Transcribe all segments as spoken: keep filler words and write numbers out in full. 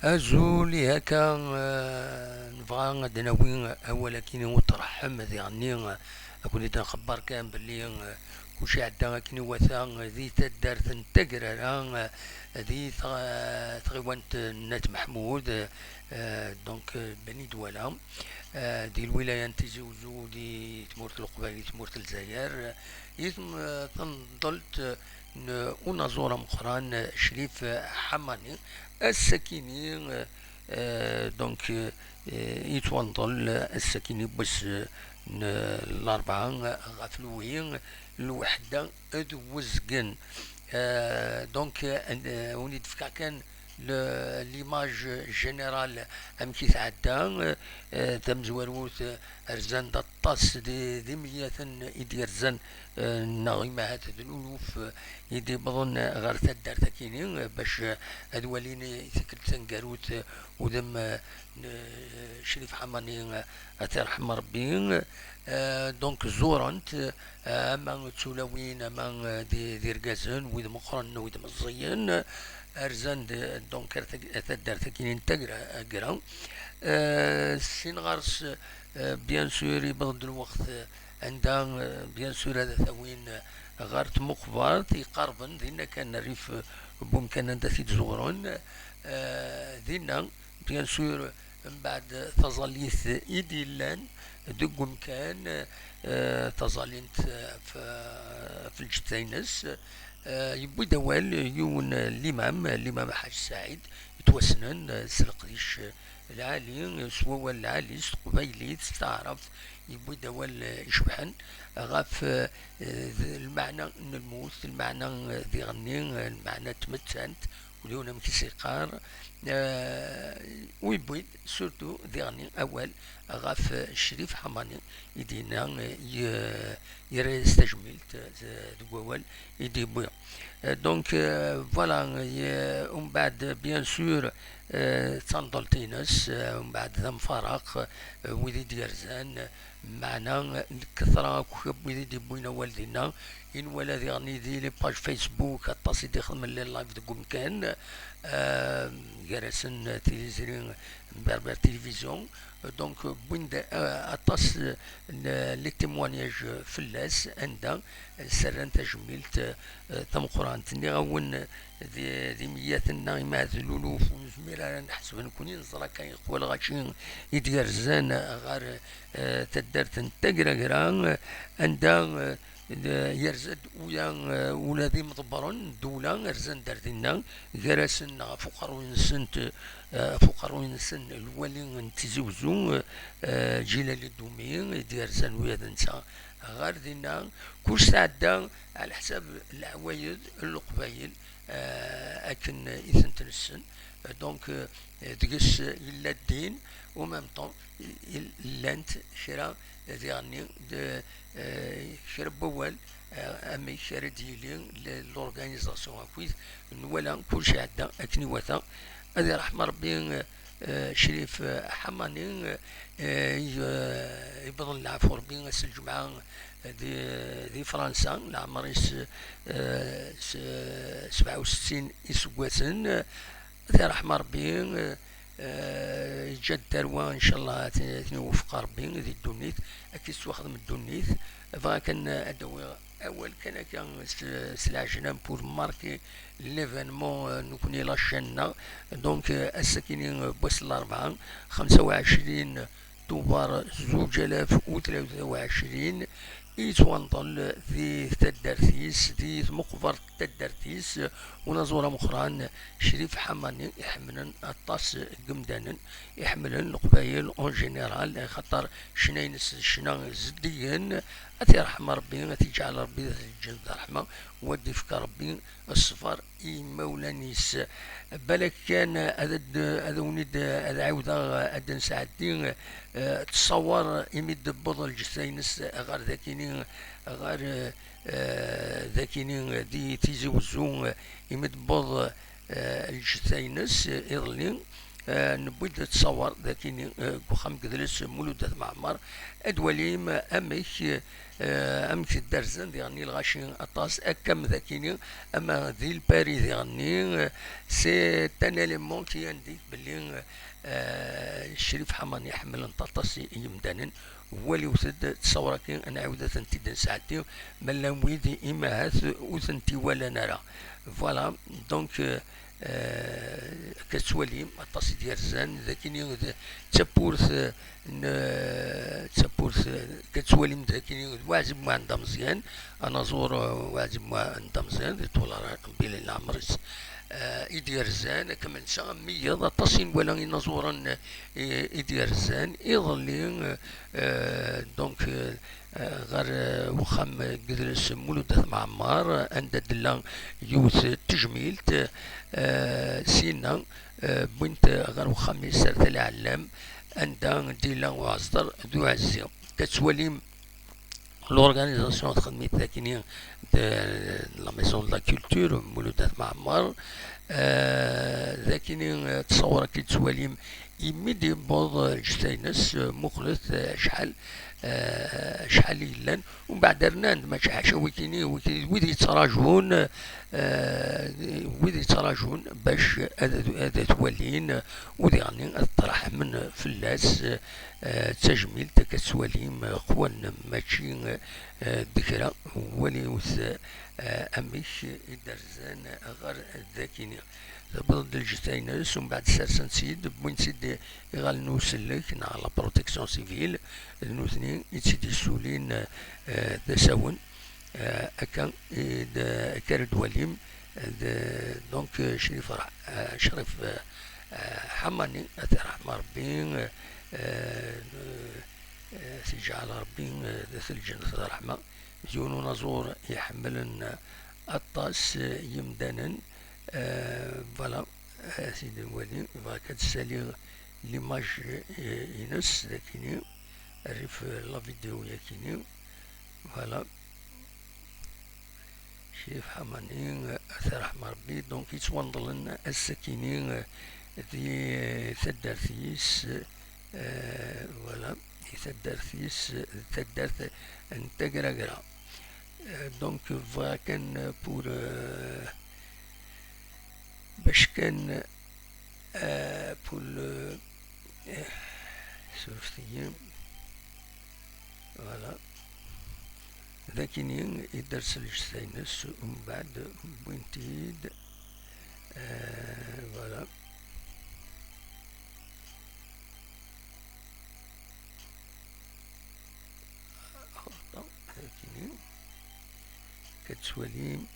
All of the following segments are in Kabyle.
Azul, ihi akka, eh, nebɣa ad d-nawi awal akkin i uṭreḥ, diɣenni, eh, ad ken-id-nxebber kan belli, eh, kulci iɛedda akken iwata, eh, di taddart n Tagrara, eh, di tɣ-, tɣiwant n At Meḥmud, eh, donc, eh, Beni Dwala, eh, di lwilaya n Tizi Wezzu, di tmurt n Leqbayel, di tmurt n Lezzayer, eh, i tm-, eh, tanḍelt, eh, n unaẓur ameqqran, eh, Crif, eh, Ḥamani. Ass-akini, eh, eh, donc, eh, yettwanḍel, eh, ass-akini n wass, eh, n, eh, Larebɛa, eh, ɣef lwi, lweḥda d wezgen. Eh, donc, eh, n-, eh, wen-id-fkeɣ kan le-, l'image générale, amek i tɛedda, eh, eh, tamezwarut, eh, rzan-d aṭas di, d imeyyaten i d-yerzan, eh, neɣ imahat d luluf, eh, i d-iwwḍen ɣer taddart akini, eh, bac, eh, ad walin i tikkelt taneggarut, eh, udem, eh, n, eh, Crif Ḥamani, eh, ad t-irḥem Rebbi. Eh, donc, zurent, eh, ama d tulawin, ama, eh, d, d irgazen, wid meqqren, wid meẓẓiyen, eh, rzan-d, donc, ar tag-, taddart akini n Tagra-, Agra. Eh, sin ɣer-s, eh, bien sûr, yewweḍ-d lweqt, eh, anda, eh, bien sûr, ad t-awin, eh, ɣer tmuqbert iqerben, dinna kan rrif, eh, n wemkan anda t-id-zuɣren. Eh, dinna, bien sûr, mbeɛd taẓallit i d-yellan deg wemkan, eh, taẓallit, eh, f-, f lǧetta-ines, eh, yewwi-d awal yiwen, eh, limam, limam Ḥaǧ Saɛid, yettwassnen, eh, s leqdic, eh, lɛali, s wawal lɛali, s teqbaylit, s taɛrabt, yewwi-d awal, eh, icebḥen ɣef, eh, d-, lmeɛna n lmut, lmeɛna, eh, diɣenni, eh, lmeɛna n tmettant, ula d yiwen amek i s-yeqqar, eh, u yewwi-d surtout diɣenni awal ɣef, eh, Crif Ḥamani i d-yenna, eh, ye-, yerra-yas tajmilt, eh, deg wawal i d-yewwi. Eh, donc, eh, voilà, ye-, umbeɛd, bien sûr, eh, d tanḍelt-ines, eh, umbeɛd d amfaraq, eh, wid i d-yerzan, eh, meɛna, eh, lketṛa akk n wid i d-yewwin awal dinna, i nwala diɣenni di les pages Facebook, aṭas i d-ixedmen les lives deg umkan, eh, gar-asen, eh, tiliẓri Berber Télévision. Donc, wwin-d, eh, aṭas, eh, n les témoignages fell-as, anda, eh, serran tajmilt, eh, tameqqrant. Nniɣ-awen, eh, d, d imeyyaten-nneɣ, imahat d luluf, ur nezmir ara ad neḥseb nekkni, neẓra kan yeqwa lɣaci i d-yerzan ɣer, eh, taddart n Tagragra, eh, anda, eh, d-, yerza-d uya, eh, ula d imḍebbren n ddewla, rzan-d ar dinna, gar-asen neɣ ɣef uqerruy-nsen, eh, ɣef uqerruy-nsen lwali n Tizi Wezzu, eh, Ǧilali Dumi, i d-yerzan uya d netta ɣer dinna. Kullec tɛedda ɛla ḥsab leɛwayed n Leqbayel, eh, akken i tent-nessen. Donc, eh, deg-s yella ddin, au même temps, i-, i-, llant kra diɣenni d, eh, kra n wawal, eh, amek ara d-yili l-, l'organisation akkit nwala kullec iɛedda akken iwata. Ad iṛḥem Ṛebbi, eh, Crif, eh, Ḥamani, eh, i, eh, yewwḍen leɛfu Ṛebbi ass n lǧemɛa, eh, di, di Fransa, leɛmer-is, eh, s-, sebɛa u settin iseggasen. Ad t-iṛḥem Ṛebbi, eh, eh, yeǧǧa-d tarwa, ncallah, ad t-, ad ten-iwefeq Ṛebbi di ddunit, akken i tettwaxdem ddunit. Bɣiɣ kan ad d-awiɣ awal kan akka s, s leɛjlan pour marquer l'événement, eh, nekkni la chaîne-nneɣ. Donc, eh, ass-akini, eh, n wass n larebɛa, xemsa u ɛecrin Tubeṛ zuǧ alaf u tlata u ɛecrin, yettwanḍel di taddart-is, di tmeqbert n taddart-is, unaẓur ameqqran Crif Ḥamani, iḥemmlen aṭas n yemdanen, iḥemmlen Leqbayel en général, axaṭer ccna-ines d ccna zeddigen. Ad t-iṛḥem Ṛebbi, ad t-iǧɛel Ṛebbi d lǧennet d ṛṛeḥma, u ad d-ifk Ṛebbi ṣṣber i yimawlan-is. Balak kan ad, ad, ad wen-id, ad ɛiwdeɣ ad d-nesɛeddi, eh, ttṣawar imi d-tewweḍ lǧetta-ines ɣer dakini, ɣer, eh, dakini di Tizi Wezzu, imi d-tewweḍ, eh, lǧetta-ines iḍelli. Eh, newwi-d ttṣawar dagini, eh, deg uxxam n Gedles Mulud At Mɛemmer. Ad walim amek, eh, amek ddarzan diɣenni lɣaci aṭas, akka am dagini, ama di Lpari diɣenni, eh, c'est un élément qui indique belli, eh, Crif Ḥamani ḥemmlen-t aṭas i, i yimdanen. Waliwet-d ttṣawar-agi, ad nɛiwed ad tent-id-nesɛeddi, ma llan wid imahat ur tent-iwalan ara. Voilà, donc, euh, euh, akka tettwalim aṭas i d-yerzan, d akini d, d tawwurt, euh, n, d tawwurt, euh, akka tettwalim d akini d Waɛzib Muɛend Ameẓyan, anaẓur, euh, Waɛzib Muɛend Ameẓyan, di ṭṭul ara qbila n leɛmer-is, euh, i d-yerzan, akka ma nesɛa am wiyaḍ, aṭas i nwala inaẓuren, euh, i, i d-yerzan. Iḍelli, euh, euh, donc, euh, ɣer, eh, uxxam n Gedles Mulud At Mɛemmer, anda d-tella yiwet n tejmilt, eh, syenna, eh, wwin-t ɣer uxxam-is ar Tala Ɛellam, anda d-yella uɛeẓder d uɛezzi. Akka tettwalim l'organisation txedm-it dagini de la Maison de la Culture, Mulud At Mɛemmer, eh, dagini, eh, ttṣawar-agi tettwalim imi d-yewweḍ, eh, lǧetta-ines, eh, muqlet, eh, acḥal, eh, acḥal i yellan. Umbeɛd rnan-d, mačči ḥaca wikini, wiki-, wid yettrajun, eh, wid yettrajun bac ad, ad, ad walin, u diɣenni ad ttṛaḥmen fell-as, eh, d tajmilt akka tettwalim, eh, qwan, mačči, eh, d kra. Waliwet, eh, amek i d-rzan ɣer dagini. Tewweḍ-d lǧetta-ines, umbeɛd sersen-tt-id, wwin-tt-id iɣallen n usellek neɣ la protection civile, d nutni i tt-id-yessulin, eh, d asawen, eh, akka i d, akka ara d-walim, eh, d, donc, eh, Crif Ra-, eh, Crif, eh, eh, Ḥamani, ad t-iṛḥem Ṛebbi, eh, eh, eh, ad t-iǧɛel Ṛebbi, eh, d at lǧennet d ṛṛeḥma, d yiwen unaẓur iḥemmlen aṭas, eh, yimdanen, eh, voilà, eh, ad t-id-nwali, bɣiɣ ad d-ssaliɣ l'image, eh, ines, dagini, rrif, eh, la vidéo yakini, voilà. Crif Ḥamani, eh, ad t-iṛḥem Ṛebbi, donc yettwanḍlen ass-akini, eh, di taddart-is, eh, voilà, di taddart-is, eh, taddart n Tagragra. Eh, donc, bɣiɣ kan pour, eh, bac kan, eh, pour le, eh, surfet-iyi. Voilà. Dagini i d-ters lǧetta-ines, umbeɛd wwin-t-id. Eh, voilà. Ɣelṭeɣ, dagini. Akka tettwalim.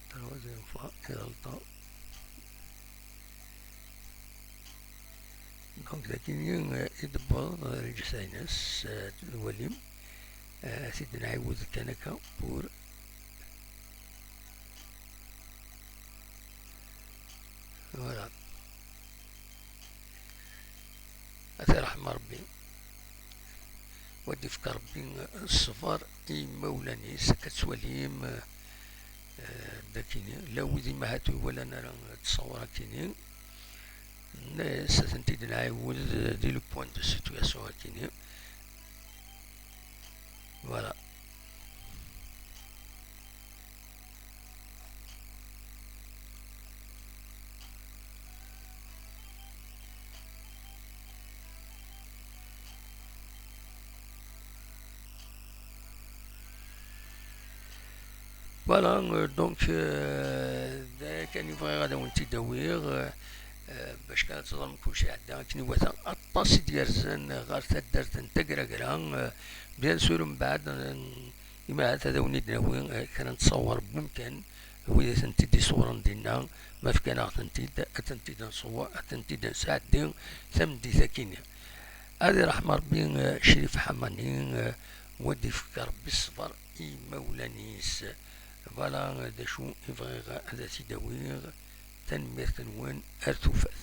Troisième fois, iɣelṭeɣ. Donc, dagini, eh, i d-tewweḍ, eh, lǧetta-ines, eh, twalim, eh, ad t-id-nɛiwed kan akka, pour, voilà. Ad t-iṛḥem Ṛebbi. Wa d-ifk Ṛebbi ṣṣber i yimawlan-is, akka tettwalim, eh, dagini. Llan wid imahat ur walan ara ttṣawar akini. Nnas ad tent-id-nɛiwed di le point de situation akini. Voilà. Voilà, euh, donc, euh, d aya kan i bɣiɣ ad awen-tt-id-awiɣ, euh, euh, bac kan ad teẓrem kullec iɛedda akken iwata. Aṭas i d-yerzan ɣer taddart n Tagragra, euh, bien sûr, mbeɛd, euh, imahat ad awen-id-nawi, euh, kra n ttṣawar n wemkan, wid i tent-id-iṣewren dinna, ma fkan-aɣ-tent-id, ad tent-id-nṣewwer, ad tent-id-nesɛeddi tameddit-akini. Ad iṛḥem Ṛebbi, eh, Crif Ḥamani, eh, wa d-ifk Ṛebbi ṣṣber i yimawlan-is. Voilà, eh, d acu i bɣiɣ ad as-id-awiɣ. Tanemmirt-nwen, ar tufat.